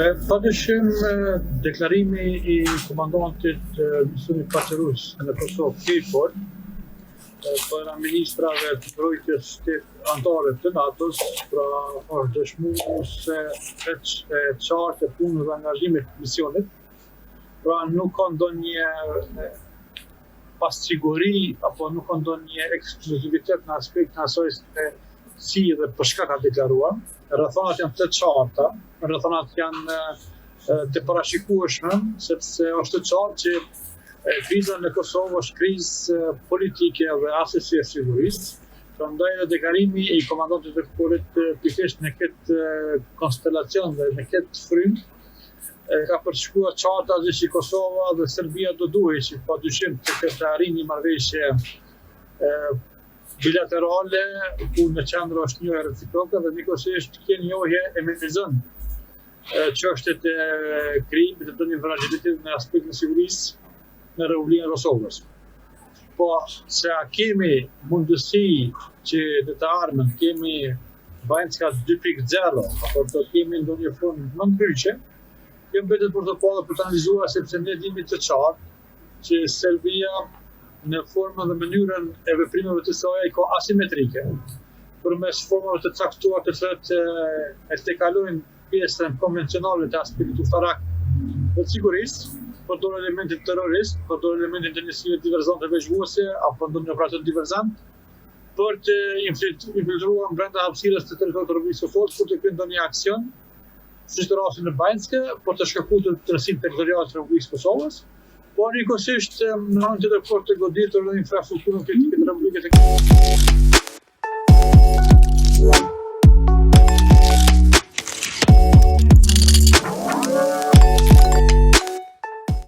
Pa dyshim, deklarimi i komandantit të misionit paqeruajtës në Kosovë, KFOR, para ministrave të mbrojtjes shtet anëtare të NATO-s, pra është dëshmuese e qartë e punës dhe angazhimit të misionit, pra nuk ka ndonjë pasiguri apo nuk ka ndonjë ekskluzivitet në aspektin asaj se si dhe për çka ka deklaruar. Rrethanat janë të qarta, rrethanat janë të parashikueshme, sepse është e qartë që kriza në Kosovë është krizë politike dhe asesi e sigurisë. Prandaj edhe deklarimi i komandantit të KFOR-it pikërisht në këtë konstelacion dhe në këtë frymë e ka përshkruar qartazi që Kosova dhe Serbia do duhej që pa dyshim të këtë arrijnë një marrëveshje bilaterale ku në qendër është njohja reciproke dhe njëkohësisht kjo njohje e minimizon çështjet e krijimit të ndonjë fragiliteti në aspektin e sigurisë në Republikën e Kosovës. Po se a kemi mundësi që në të ardhmen kemi Banjska 2.0 apo do kemi ndonjë formë më ndryshe, kjo mbetet për të parë dhe për të analizuar sepse ne dimi të qartë që Serbia në formën dhe mënyrën e veprimeve të saj i ka asimetrike, përmes formave të caktuara të cilat e tejkalojnë pjesën konvencionale të aspektit ushtarak dhe të sigurisë, përdor elementin terrorist, përdor elementin të njësive diverzante vëzhguese apo ndonjë operacion diverzant për të infiltruar brenda hapësirës të territorit të Republikës së Kosovës për të kryer ndonjë aksion, siç është rasti në Banjskë, për të shkëputur tërësinë territoriale të Republikës së Kosovës, por njëkohësisht në anën tjetër për të goditur infrastrukturën kritike të Republikës së.